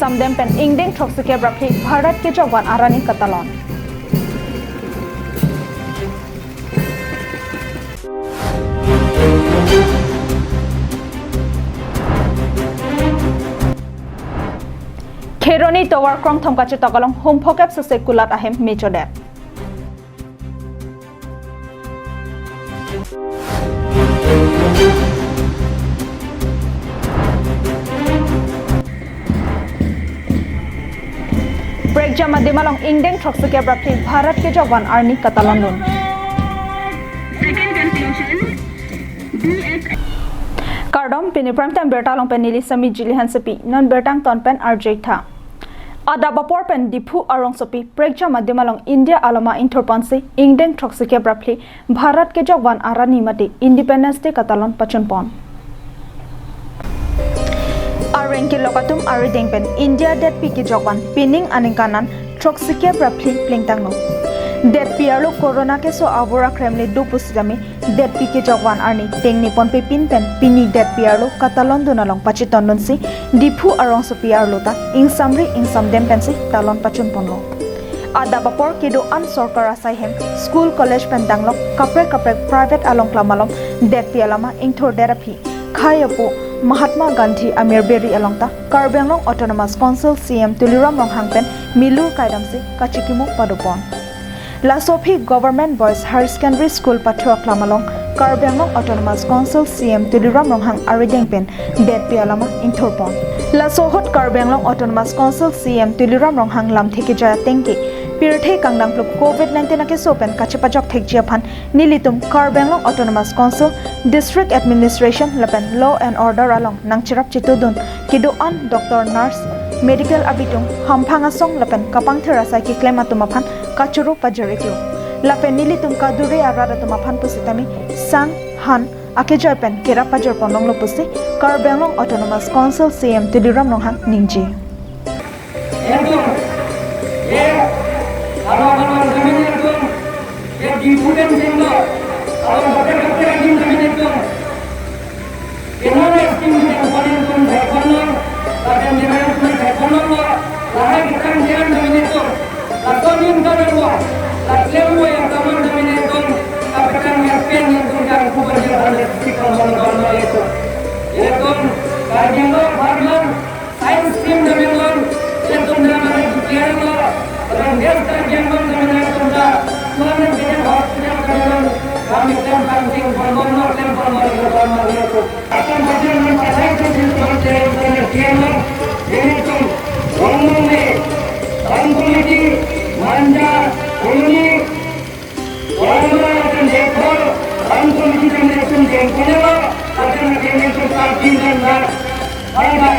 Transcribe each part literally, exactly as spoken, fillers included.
ingsamdem pen ingdeng throksikep ra phli Bharat kejokvan arni katalon. Kheroni tovar krongthom kachetok along hum phokep suse kulat ahem mechodet. Prekjam adim along ingdeng throksikep ra phli Bharat kejokvan arni katalon dun. Second conclusion, B S. Kardom, pini Prime Time birta along pen neli Sami Jili Hansepi, non birta angton pen arjai tha. Adap apor pen Diphu arongsopi prekjam adim along India alama ingthurponsi ingdeng throksikep ra phli Bharat kejokvan arni mate Independence Day katalon pachunpon. Areng kelok atum arideng pen India detpi kejokvan pining aningkan an throksikep ra phli plengtanglo. Detpi arlo corona keso avur akrem le do pusitame detpi kejokvan arni tengneponpe pin pen pini detpi arlo katalon dun along pachetondunsi Diphu arongsopi arlo ta ingsamri ingsamdem pensi talon pachunponlo. Adap apor kedo-an sorkar asai hem school college pen danglok kaprek kaprek private along klam along detpi alama ingthurdet aphi khei apo Mahatma Gandhi Amir Beri along ta Karbi Anglong Autonomous Council C M Tuliram Ronghang pen milur kaidamsi kachikimo padopon. Laso aphi Government Boys Higher Secondary School pathu aklam along Karbi Anglong Autonomous Council C M Tuliram Ronghang arideng pen detpi alama ingthurpon. Laso ahut Karbi Anglong Autonomous Council C M Tuliram Ronghang lamthe kejai ateng ke pirthe kangdang plup covid nineteen akeso pen kachepajok thekji aphan nelitum Karbi Anglong Autonomous Council, District Administration lapen Law and Order along nangcherap chetudun kedo-an doctor, nurse, medical abitung, hamphang asong lapen kapangthir asai keklem atum aphan kachoro pajir-iklo. Lapen nelitum kadure arat atum aphan pusitame sang, han, akejoi pen kerap pajirpon longlo pusi Karbi Anglong Autonomous Council C M Tuliram Ronghang ningje. Ekdom, ye, abang abang kami ekdom, ye, di pudem singlo, abang hotel hotel lagi kami ekdom. Kenapa skim di yang paling pun saya kono, pada yang lain pun saya kono lo, lahai kita yang kami ekdom. Laso adim ta nanglo, laklem lo yang kaman kami ekdom, kapetan yang pen yang tungkang kubah yang tanda titik kaman kaman ekdom. Ekdom, Karbi Anglong Farmer, Science team kami nang, ya tum na mana bikin lo, orang dia kerja bang kami nang tum na, tuan yang kerja hospital kami nang, kami tem pancing pamon no tem pamon no pamon no tu. Akan bagian yang pakai tu di tempat saya yang kena kian lo, ini tum, ngomong ni, tangkul lagi, manja, ini, Orang akan dekor, orang politik yang akan jengkelnya, akan ada yang akan parking dan dah. Ada,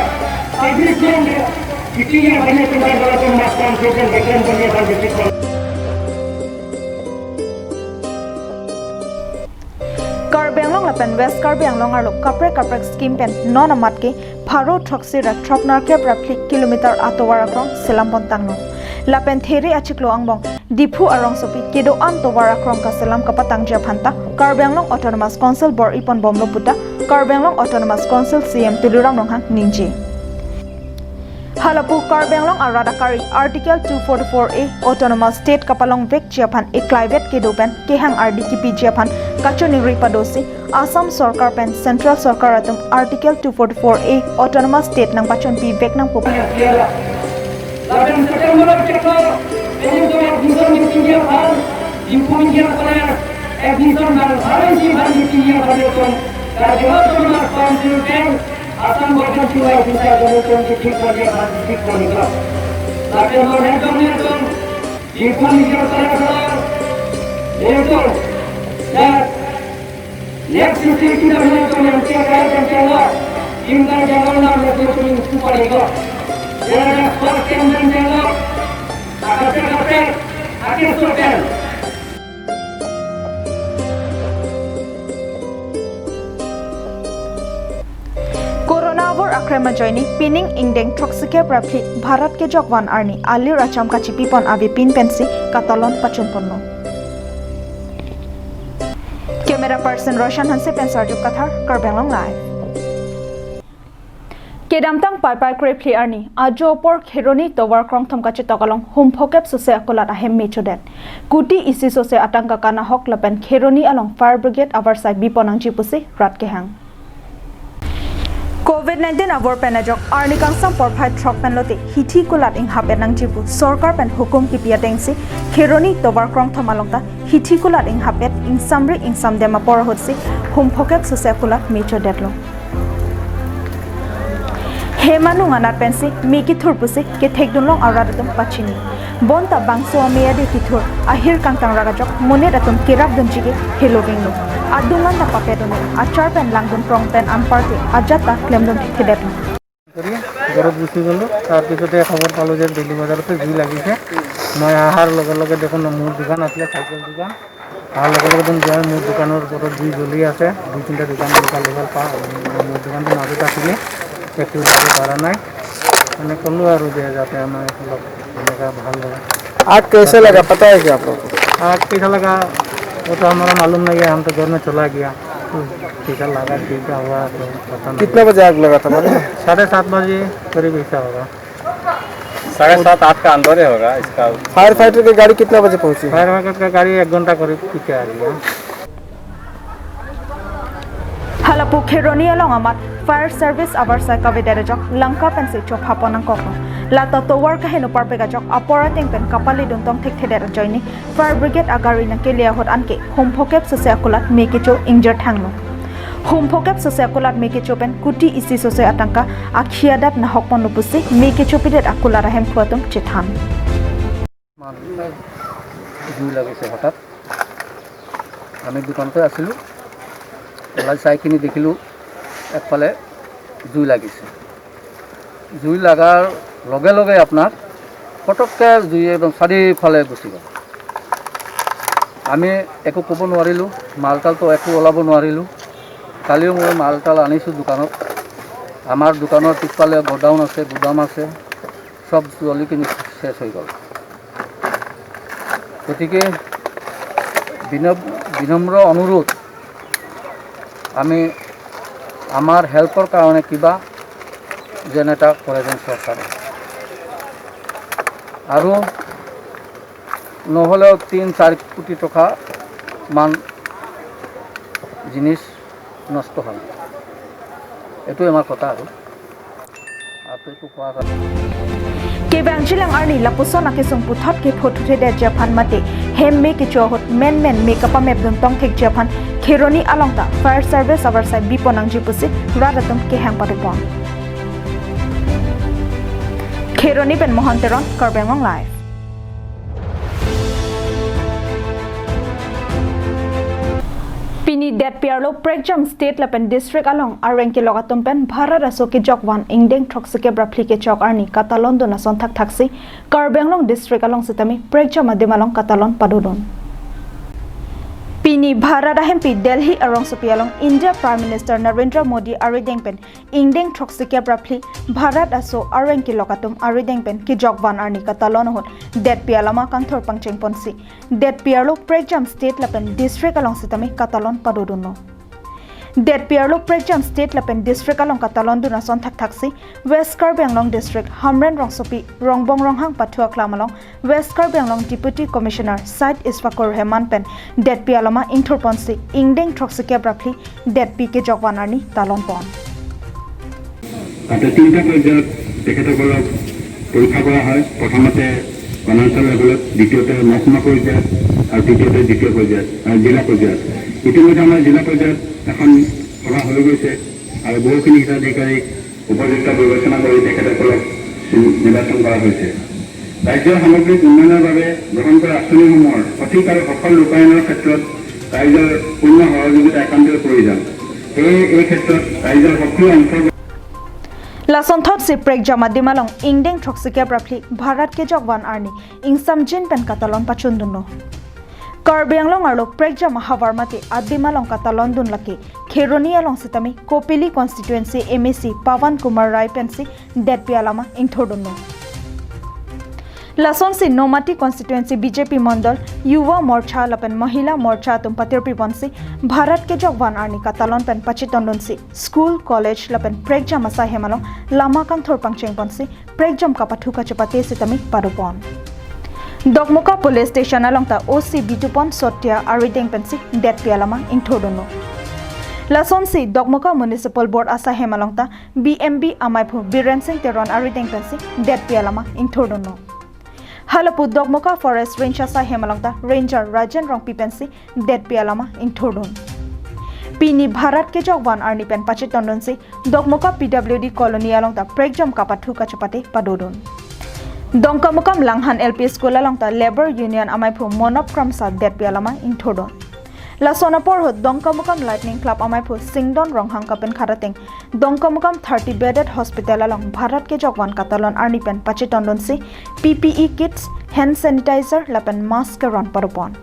tapi itu yang dia, itu yang banyak tinggal dalam rumah konflik dan bagian banyak hal di situ. Karbi Anglong lapen West Karbi Anglong arlo kaprek kaprek scheme pen non amat ke pharo throksi ra throknerkep ra phli kilometer atovar akrong selam pon tanglo. Lapen There achiklo angbong Diphu arongsopi kedo-an tovar akrong kaselam kapatangji aphan ta Karbi Anglong Autonomous Council bor-ipon bomlo puta Karbi Anglong Autonomous Council C M Tuliram Ronghang ningje. Halapu Karbi Anglong arat akari Article two forty-four A Autonomous State kapalongvekji aphan eklaivet kedo pen kehang ardi kipiji aphan kachiningri padosi Assam Sorkar pen Central Sorkar atum Article two forty-four A Autonomous State nangpachunpivek nangpo. Lapen September chiklo, ini tuh admission di tinggi aphan, di tinggi aphan, admission dan hari di hari di tinggi aphan itu, dan juga teman konsultan, Assam Board of Civil Service itu di tinggi aphan, di tinggi aphan itu. Lapen mau nonton itu, di tinggi aphan itu, itu, ya, Next fifteen kilometer yang tiap hari yang tiap hari, tinggal jalan enam meter itu paling kok. Jalan sport yang dan jalan, agak agak, agak sokan. Corona avur akrem ajoine pining ingdeng throksikep ra phli Bharat kejokvan arni alir acham kachipipon avepin pensi katalon pachunponlo. Camera person Roshan Hanse pen Sarjup Kathar, Karbi Anglong Live. Kedamtang Paipai krephli arni ajo apor Kheroni tovar krongthom kachetok along hum phokep sose akulat ahem me chodet. Kuti isi sose atangka kanahok lapen Kheroni along fire brigade avarsai bipon nangji pusi rat kehang. Covid nineteen avur pen ajok arni kangsam porphai throk pen lote hithi kulat inghap-et nangji pu sorkar pen hukum kipi atengsi Kheroni tovar krongthom along ta hithi kulat inghap-et ingsamri ingsamdem apor ahutsi hum phokep sose akulat me chodetlo. Hem anung anat pensi me kithur pusi kethekdunlong arat atum pachini. Bonta bangso ame adi kithur ahir kangtang rak ajok monit atum kerapdunji ke helovinglo. Adung an ta papet un-e, achar pen langdun prong pen anparke ajat ta klemdun thekthedetlo. কৰি ঘৰত গুচি গ'লোঁ। তাৰপিছতে খবৰ পালোঁ যে ডেইলি বজাৰতে জুই লাগিছে। মই অহাৰ লগে লগে দেখোন মোৰ দোকান আছিলে, চাইকেল দোকান। অহাৰ লগে লগে দেখোন যে মোৰ দোকানৰ ওপৰত জুই জ্বলি আছে, দুই তিনিটা দোকান এনেকুৱা লেভেল পা, মোৰ দোকানটো মাজত আছিলে, একো কৰিব পৰা নাই। মানে ক'লোঁ আৰু যে যাতে আমাৰ অলপ এনেকুৱা ভাল হয়। आग कैसे लगा, पता है क्या आप लोगों को? आग कैसा लगा, वो तो हमारा मालूम नहीं है, हम तो घर में चला गया। कैसा लगा, कैसा हुआ, तो पता नहीं। कितना बजे आग लगा था, मालूम है? साढ़े सात बजे करीब ऐसा होगा। साढ़े सात, आठ का अंदर ही होगा इसका। फायर फाइटर की गाड़ी कितना बजे पहुंची? फायर फाइटर का गाड़ी एक घंटा करीब पीछे आ गया। Halapu Kheroni along amat fire service avarsai kavedet ajok langka pensi chophapon nangkoklo. Lata tovar kaheno parpek ajok apor ateng pen kapalidun tong thekthedet ajoine fire brigade agari nangkele ahut anke hum phokep sose akulat me kecho ingjir thanglo. Hum phokep sose akulat me kecho pen kuti isi sose atangka akhi adat nahokponlo pusi me kechopidet akulat ahemphu atum chethan. জুই লাগিছে হঠাৎ। আমি দোকানতে আছিলোঁ, ওলাই চাই কিনি দেখিলোঁ একফালে জুই লাগিছে। জুই লগাৰ লগে লগে আপোনাৰ পটককৈ জুই একদম চাৰিওফালে গুচি গ'ল। আমি একো ক'ব নোৱাৰিলোঁ, মালতালতো একো ওলাব নোৱাৰিলোঁ। কালিও মই মালতাল আনিছোঁ দোকানত। আমাৰ দোকানৰ পিছফালে গডাউন আছে, গুদাম আছে, চব জ্বলি কিনি শেষ হৈ গ'ল। গতিকে বিনম-, বিনম্ৰ অনুৰোধ, আমি আমাৰ হেল্পৰ কাৰণে কিবা যেন এটা কৰে যেন চৰকাৰে। আৰু নহ'লেও তিনি চাৰি কোটি টকা মান জিনিছ নষ্ট হ'ল। এইটোৱে আমাৰ কথা আৰু। Kevangjilang arni lapuson akesung puthot kepho thuthedetji aphan mate hem me kecho ahut menmen me kapamepdun tongthekji aphan Kheroni along ta fire service avarsai bipon nangji pusi rat atum kehang padopon. Kheroni pen Mohan Teron, Karbi Anglong Live. Pini detpi arlo prekjam state lapen district along areng kelok atum pen Bharat aso kejokvan ingdeng throksi kep ra phli kechok arni katalondun ason thakthaksi Karbi Anglong district along sitame prekjam adim along katalon padodun. Pini Bharat ahempi Delhi arongsopi along India Prime Minister Narendra Modi arideng pen ingdeng throksi kep ra phli Bharat aso areng kelok atum arideng pen kejokvan arni katalon ahut detpi alama kangthur pangchengponsi detpi arlo prekjam state lapen district along sitame katalon padodunlo. Detpi arlo prekjam state lapen district along katalondun ason thakthaksi West Karbi Anglong district Hamren rongsopi Rongbong Ronghang pathu aklam along West Karbi Anglong Deputy Commissioner Syed Ishfakur Rahman pen detpi alama ingthurponsi ingdeng throksi kep ra phli detpi kejokvan arni talonpon. তাতে তিনিটা পৰ্যায়ত তেখেতসকলক পৰীক্ষা কৰা হয়। প্ৰথমতে বনাঞ্চল লেভেলত, দ্বিতীয়তে মহকুমা পৰ্যায়ত আৰু তৃতীয়তে দ্বিতীয় পৰ্যায়ত, আহ, জিলা পৰ্যায়ত। ইতিমধ্যে আমাৰ জিলা পৰ্যায়ত এখন সভা হৈ গৈছে আৰু বহুখিনি হিতাধিকাৰীক উপযুক্ত বিবেচনা কৰি তেখেতসকলক নিৰ্বাচন কৰা হৈছে। ৰাজ্যৰ সামগ্ৰিক উন্নয়নৰ বাবে গ্ৰহণ কৰা আঁচনিসমূহৰ সঠিক আৰু সফল ৰূপায়ণৰ ক্ষেত্ৰত ৰাইজৰ পূৰ্ণ সহযোগিতা একান্তই প্ৰয়োজন। সেয়ে এই ক্ষেত্ৰত ৰাইজৰ সক্ৰিয় অংশগ্ৰহণ Lasonthotsi prekjam adim along ingdeng throksi kep ra phli Bharat kejokvan arni ingsamjin pen katalon pachundunlo. Karbi Anglong arlo prekjam ahavar mate adim along katalondun lake Kheroni along sitame Kopili constituency M A C Pawan Kumar Rai pensi detpi alama ingthurdunlo. Lasonsi Nomati constituency B J P mondol Yuva Morcha lapen Mahila Morcha atum patirpi ponsi Bharat Kejok Van arni katalon pen pachetondunsi school, college lapen prekjam asai hem along lama kangthur pangcheng ponsi prekjam kapathu kachepate sitame padopon. Dokmoka police station along ta O C Bitupon Sotia arideng pensi detpi alama ingthurdunlo. Lasonsi Dokmoka Municipal Board asai hem along ta B M B amaiphu Biren Singh Teron arideng pensi detpi alama ingthurdunlo. Halapu Dokmoka Forest Range asai hem along ta Ranger Rajen Rongpi pensi detpi alama ingthurdun. Pini Bharat Kejok Van arni pen pachetondunsi Dokmoka P W D colony along ta prekjam kapathu kachepate padodun. Dongkamukam Langhan L P School along ta Labour Union amaiphu Monop Kramsa detpi alama ingthurdun. Lason apor ahut Dongkamukam Lightning Club amaiphu Singdon Ronghang kapen kharateng Dongkamukam thirty bedded hospital along Bharat Kejok Van katalon arni pen pachetondunsi P P E kits, hand sanitizer lapen mask keron padopon.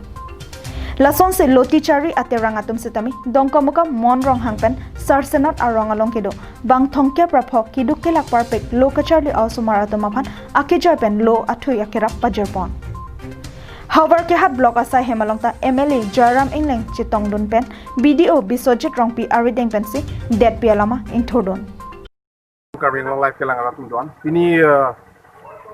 Lasonsi Loti Chari aterang atum sitame Dongkamukam Mon Ronghang pen Sarsenat arong along kedo bang thomkep ra pho keduk kelak parpik lo kacharli a-osomar atum aphan akejoi pen lo athui akerap pajirpon. Howraghat Block asai hem along ta M L A Joyram Engleng chetongdun pen B D O Biswajit Rongpi arideng pensi detpi alama ingthurdun. Karbi Anglong Live kelang arat atum doan. Pini, uh,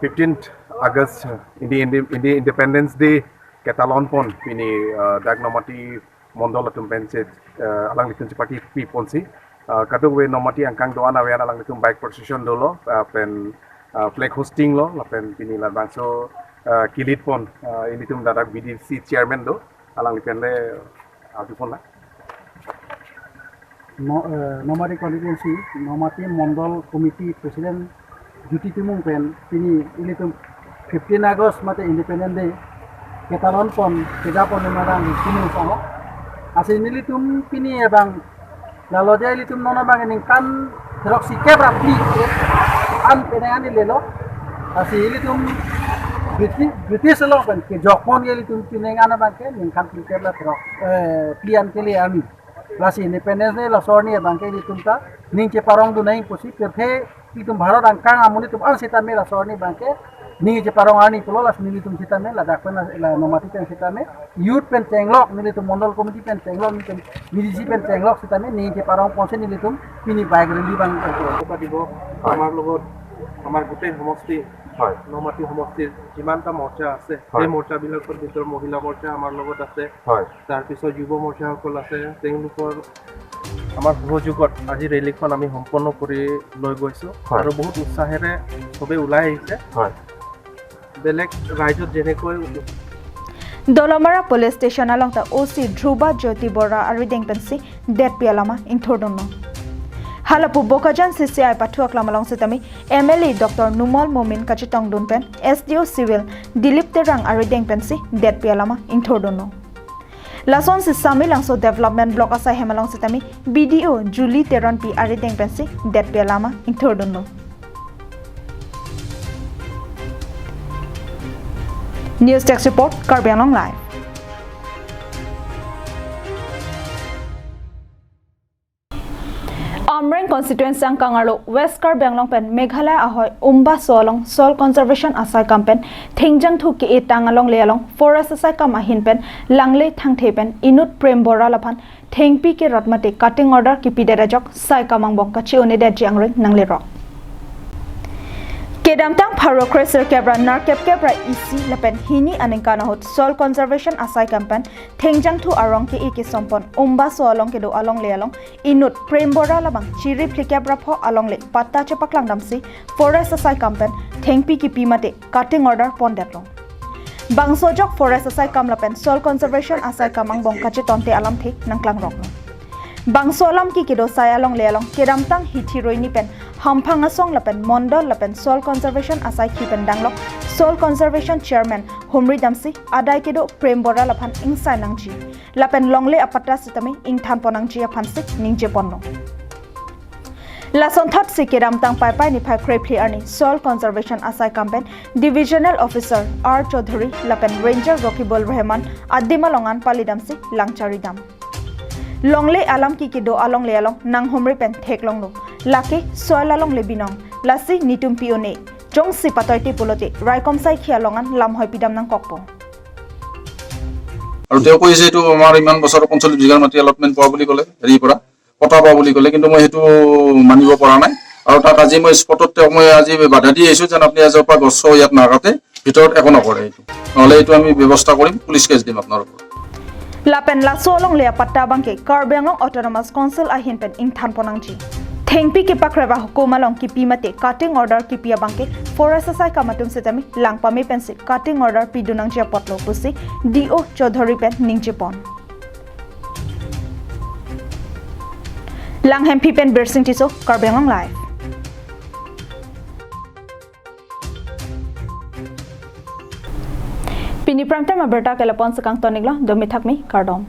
fifteenth August, uh, Indi-, Indi-, Indi-, Independence Day ketalon pon pini, uh, dak Nomati Mondol atum pen che, uh, alanglitum chepatipi ponsi. Uh, kadokave Nomati angkang doan aven alanglitum bike procession dolo, uh, pen, uh, flag hoisting lo, lapen pini labangso, uh, kilit pon, uh, ilitum ladak B D C chairman do, alangli pen le, uh, arjupon la. No, eh, Nomati constituency, Nomati Mondol Committee President Jyoti Timung pen pini ilitum fifteen August mate Independence Day ketalon pon kejapon ni madang Timung sango. Lasi nelitum pini abang lalo dia ilitum non abang ningkan throk sikep ra phli an penang an lelo. Lasi ilitum British, British along pen kejokpon ilitum penang an abang ke ningkan phlikep ra throk, eh, phli an kele arni. Lasi Independence Day laso arni abang ke ilitum ta ning cheparongdun nangji pusi pirthe ilitum Bharat angkang amonit atum an sitame laso arni abang ke ning cheparong arni pulo. Lasi nelitum sitame ladak pen la Nomati pen sitame youth pen chenglok, nelitum Mondol Committee pen chenglok, nelitum B D C pen chenglok sitame ning cheparong ponsi nelitum pini bike rally abang. হয়। আমাৰ লগত, আমাৰ গোটেই সমষ্টি, হয়। নমাটি সমষ্টিৰ যিমানটা মৰ্চা আছে, হয়। সেই মৰ্চাবিলাকৰ ভিতৰত মহিলা মৰ্চা আমাৰ লগত আছে। হয়। তাৰপিছত যুৱ মৰ্চাসকল আছে, তেওঁলোকৰ আমাৰ সহযোগত আজি ৰেলীখন আমি সম্পন্ন কৰি লৈ গৈছোঁ। হয়। আৰু বহুত উৎসাহেৰে সবেই ওলাই আহিছে। হয়। বেলেগ ৰাইজত যেনেকৈ Dolamara Police Station along ta O C Dhruba Jyoti Bora arideng pensi detpi alama ingthurdunlo. Halapu Bokajan C C I pathu aklam along sitame M L A Doctor Numal Momin kachetongdun pen S D O Civil Dilip Terang arideng pensi detpi alama ingthurdunlo. Lasonsi Samelangso Development Block asai hem along sitame B D O Julie Teronpi arideng pensi detpi alama ingthurdunlo. News Desk Report, Karbi Anglong Live. Amreng constituency angkang arlo West Karbi Anglong pen Meghalaya ahoi Umbaso along soil conservation asai kam pen thengjangthu ke-e tang alongle along forest asai kam ahin pen langle thangthe pen inut Prem Bora laphan thengpi kerot mate cutting order kipidet ajok sai kam angbong kachi-onedetji angreng nanglerok. Kedamtang pharo kre sirkep ra nerkep kep ra isi lapen hini aningkan ahut soil conservation asai kam pen thengjangthu arong ke-e kesompon Umbaso along kedo alongle along inut Prem Bora labang chiri phlikep ra pho alongle patta chepaklang damsi forest asai kam pen thengpi kipi mate cutting order pondetlo. Bangso ajok forest asai kam lapen soil conservation asai kam angbong kachetonte alamthe nangklangroklo. Bangso alam ke kedo sai alongle along kedamtang hithi roini pen hamphang asong lapen mondol lapen soil conservation asaikhi pen danglok soil conservation chairman humri damsi adai kedo Prem Bora laphan ingsai nangji lapen longle apatta sitame ingthan pon nangji aphansi ningje ponlo. Lasonthotsi kedamtang Paipai niphai krephli arni soil conservation asai kam pen divisional officer R Chaudhary lapen ranger Rakibul Rahman adim along an palidamsi langcharidam. Longle alam ke kedo alongle along nanghumri pen theklonglo. Lake soil alongle binong. Lasi netum pi-o-ne. jongsi patoi te pulote raikom saikhi along an lamhoi pidam nangkokpo. আৰু তেওঁ কৈছে এইটো আমাৰ ইমান বছৰৰ পঞ্চল্লিছ বিঘাৰ মাটি এলটমেণ্ট পোৱা বুলি ক'লে হেৰিৰ পৰা, পটা পোৱা বুলি ক'লে, কিন্তু মই সেইটো মানিব পৰা নাই। আৰু তাক আজি মই স্পটত তেওঁক মই আজি বাধা দি আহিছোঁ যেন আপুনি এজোপা গছো ইয়াত নাকাটে, ভিতৰত একো নকৰে। এইটো নহ'লে এইটো আমি ব্যৱস্থা কৰিম, পুলিচ কেছ দিম আপোনাৰ ওপৰত। Lapen laso alongle apatta abangke Karbi Anglong Autonomous Council ahin pen ingthan pon nangji. Thengpi kepakrep ahukum along kipi mate cutting order kipi abangke forest asaikam atum setame lang pame pensi cutting order pidun nangji apotlo pusi D O Chaudhary pen ningje pon. Langhemphi pen Birsing Tisso, Karbi Anglong Live. Pini prime time abirta ke lapu-an si kangton-iklo, domi thakmi, kardom.